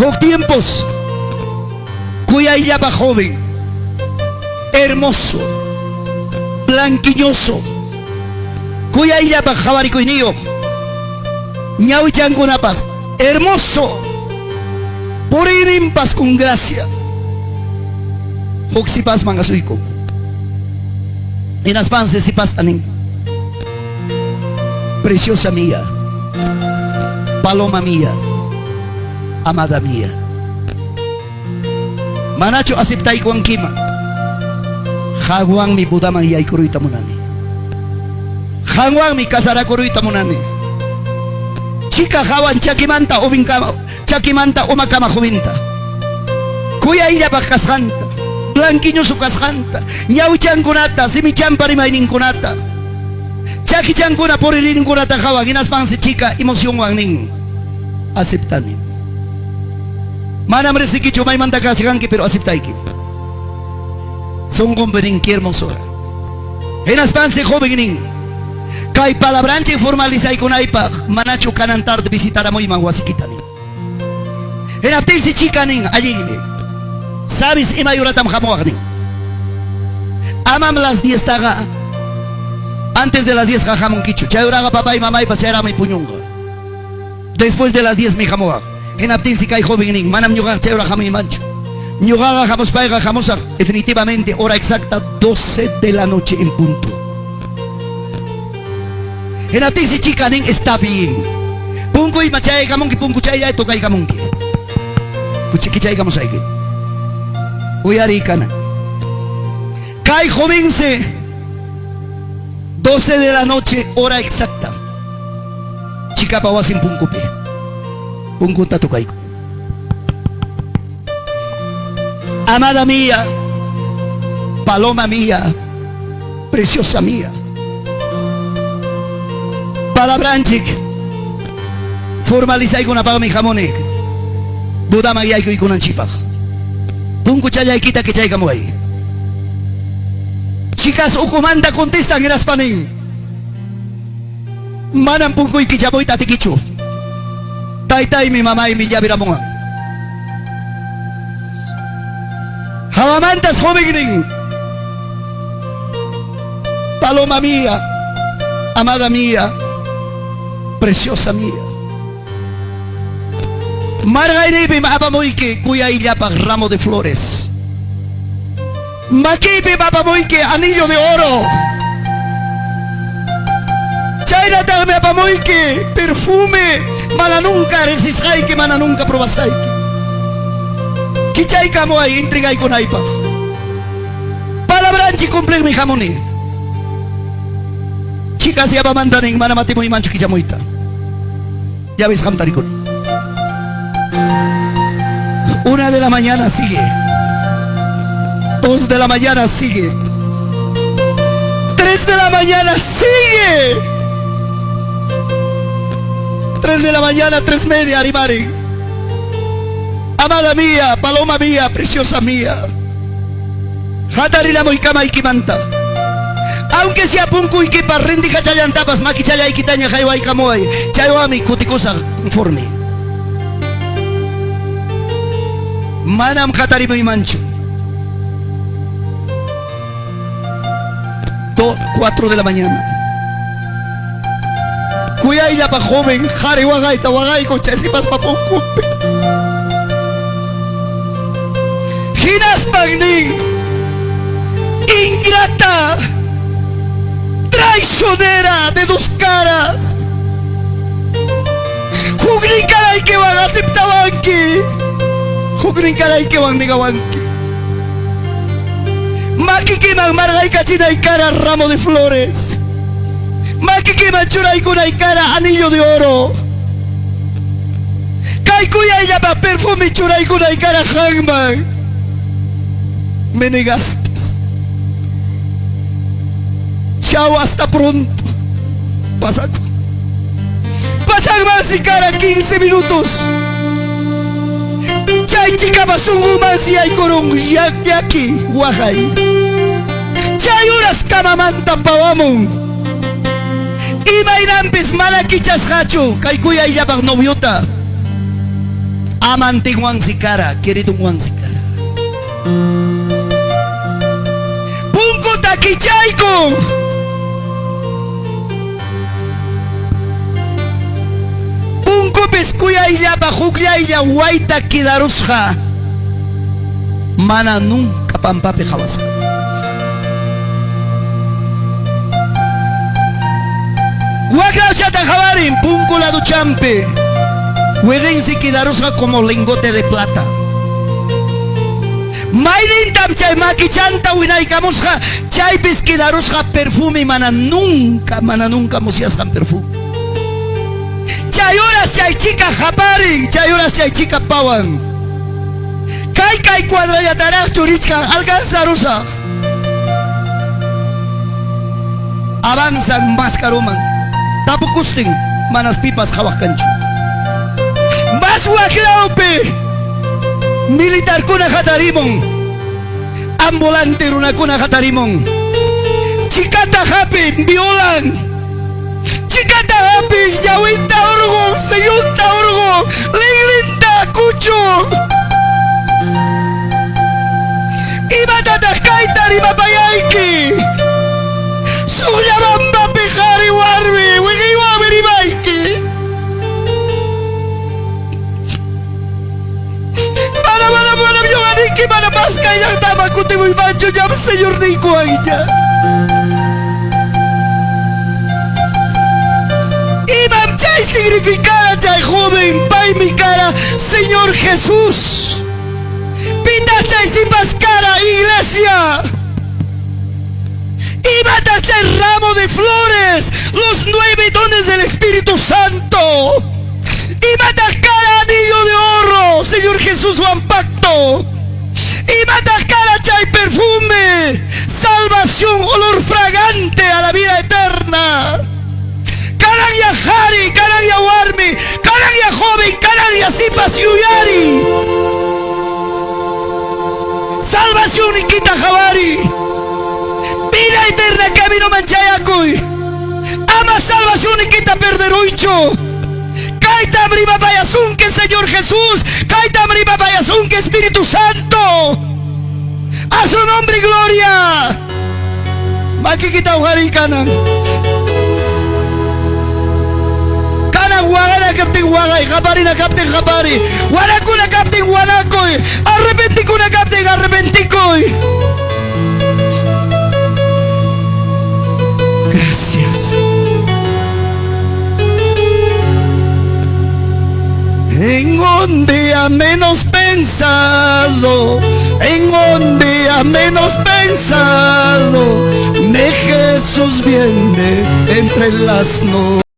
Huk tiempos kuyayllapaq joven, hermoso, blanquiñoso, kuyayllapaq qawarikuyniyuq, ñawichankunapas hermoso, puriyninpas con gracia. Huk sipasman asuykun. Hinaspansi sipasta nin, Preciosa mía, paloma mía, amada mía. Manachu aceptaykuwankiman? Qanwanmi bodaman yaykuruyta munani. Qanwanmi casarakuruyta munani. Chika hawan chakimanta uvinkama, chakimanta umakama jovinta. Kuyayllapaq kasqanta, blanquiñoso kasqanta, ñawichankunata, simichanpa rimayninkunata, chakichankuna puririnkunata hawan, hinaspansi chika emocionwan nin, aceptani. Manam riqsikichu maymanta kasqanki, pero aceptayki. Sunqunpi nin, qué hermosura. Hinaspansi joven nin, kay palabranchik formalizaykunaypaq manachu kanan tarde visitaramuyman wasikita nin. Hinaptinsi chika nin, allinmi. Sabes imay horatam hamuwaq nin. Amam las 10 taqa antes de las 10 qa hamunkichu. Chay horaqa papay mamaypas chayraqmi puñunqa. Después de las 10 mi hamuwaq. Hinaptinsi kay joven nin, manam ñuqaqa chay hora hamuymanchu. Ñuqaqa hamuspayqa hamusaq definitivamente hora exacta 12 de la noche en punto. Hinaptinsi chica nin, está bien. Punkuyma chayaykamunki, punku chaylla tocaykamunki. Kichaykamusayki. Uyariy kanan. Kay jovense 12 de la noche, hora exacta. Chikapa wasin punkupi. Punkunta tocayku. Amada mía, paloma mía, preciosa mía. Palabranchik formalizaykunapaqmi hamuni. Bodaman yaykuykunanchikpaq. Punkuchallaykita kichaykamuway. Chicas ukumanta contestan hinaspa nin, manam punkuyki chamuyta atikichu. Taytaymi mamaymi llaviramunqa. Hawamantas joven nin, paloma mía, amada mía, preciosa mía. Marqayniypim apamuyki kuyayllapaq ramo de flores. Makiypim apamuyki anillo de oro. Chaynataqmi apamuyki perfume mana nunca riqsisqayki, mana nunca probasqayki. Kichaykamuway entregaykunaypaq. Palabranchik cumpliqmi hamuni. Chicas yapamanta nin, manam atimuymanchu kichamuyta. Llavisqam tarikuni. 1 de la mañana sigue. 2 de la mañana sigue. 3 de la mañana sigue. 3 de la mañana, 3:30, Arimari. Amada mía, paloma mía, preciosa mía. Hatariramuy kamaykimanta. Aunque sea punkuykipa rendijachallantapas makichallaykitaña haywaykamuway. Chaywanmi kutikusaq conforme. Manam hatarimuymanchu. 4 de la mañana. Kuyayllapa joven, qhari waqayta waqayku chay sipaspa punkunpi. Hinaspan nin, ingrata, traicionera de dos caras. Huknin caraykiwan aceptawanki, huknin caraykiwan negawanki. Makikiman marqaykachinay cara ramo de flores. Makikiman churaykunay cara anillo de oro. Kay kuyayllapa perfume churaykunay cara qamman. Me negaste. Chao, hasta pronto. Pasaku. Pasanmansi cara 15 minutos. Chay chikapa sunqunmansi yaykurun llaki waqay. Chay horas kamamanta pawamun. Imaynanpis mana kichasqachu kay kuyayllapaq noviota. Amantinwansi kara, queridunwansi kara. Punkuta kichaykun. Punkupis kuyayllapa hukllaylla wayta quedarusqa. Mana nunca pampapi qawasqa. Waklawchata qawarin punku laduchampi. Wiqinsi quedarusqa como lingote de plata. Maynintam chay makichanta winaykamusqa, chaypis quedarusqa perfume mana nunca, mana nunca musyasqan perfume. Chay horas chay chica qaparin, chay horas chay chica pawan. Kay kay cuadrallataraqchu richkan alcanzarusaq. Avanzan mas karuman. Tapukustin manas pipas qawaq kanchu. Mas waklawpi militarkuna hatarimun. Ambulante runakuna hatarimun. Chikata hapin, violan. Chikata hapin, ñawinta urqun, sillunta urqun, linlinta kuchun. Imatataq kayta rimapayayki? Suqllabambapi qhari warmi wiqiywanmi rimayki. Mana, mana, mana ñuqa ninki, mana más kay llaqtaman kutimuymanchu, ñam Señorniykuwanña. Imam chay significara chay joven? Paymi kara Señor Jesús. Pitaq chay sipas kara iglesia? Imataq chay ramo de flores? Los 9 dones del Espíritu Santo. Imataq kara anillo de oro? Señor Jesús Juan pacto. Imataq kara chay perfume? Salvación, olor fragante a la vida eterna. Kananya qhari, kananya warmi, kananya joven, kananya sipas yuyari. Salvación nikita qhawari. Vida eterna caminoman chayakuy. Ama salvación nikita perderuychu. Kaytam rimapayasunki Señor Jesús. Kaytam rimapayasunki Espíritu Santo. A su nombre gloria. Makikita uqariy kanan. Kanan waqana kaptin waqay, qaparina kaptin qapari, wanakuna kaptin wanakuy, arrepentikuna kaptin arrepentikuy. Gracias. En un día menos pensado, en un día menos pensado, mi Jesús viene entre las nubes.